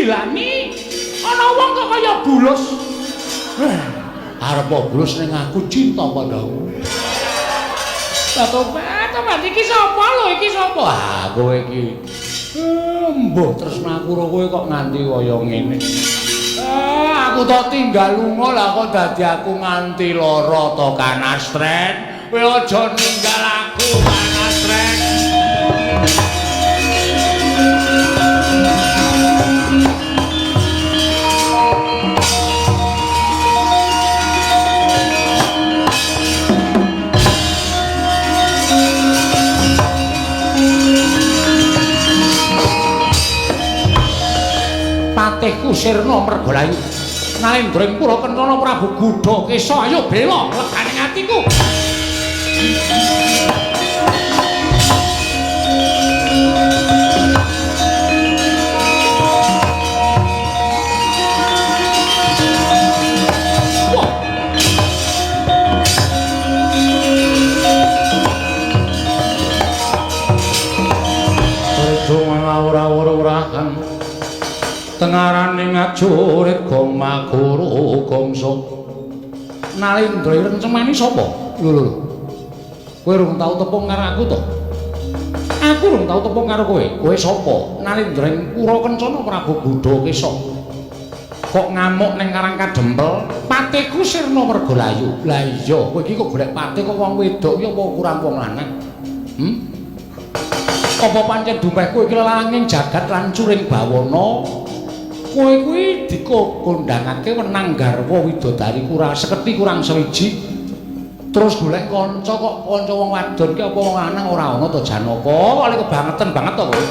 Gilani. Ana wong kok kaya bulus. Arep bulus ning aku cinta padamu. Tobat, tobat iki sapa lho iki sapa? Ah, kowe iki. Mbuh tresna aku karo kowe kok nganti kaya ngene. Aku tok tinggal lunga lah kok dadi aku nganti lara to Kanastren. Kowe aja ninggal aku Kanastren. Patihku sirna mergolayu. Nalendra ing pura kencana Prabu Gudhakesa ayo bela legane atiku. Wah. Ora-ora-ora tengaraning ajurit gong maguru gongso. Nalendra ireng cemani sapa? Lho lho. Kowe rung tau tepung karo aku to? Aku rung tau tepung karo kowe. Kowe sapa? Nalendra ing pura kencana Prabu Gudhakesa. Kok ngamuk ning Karang Kadempel? Patihku sirna mergolayu. Lah iya, kowe iki kok golek patih kok wong wedok iki apa kurang wong lanang? Apa pancen dumehku iki lelanging jagat lan curing bawana? Kowe kuwi dikondangake wenang garwa widodari kurang seketi kurang sewiji. Terus golek kanca kok kanca wong wadon ki apa wong lanang ora ana to Janaka? Kok kebangetan banget to kowe.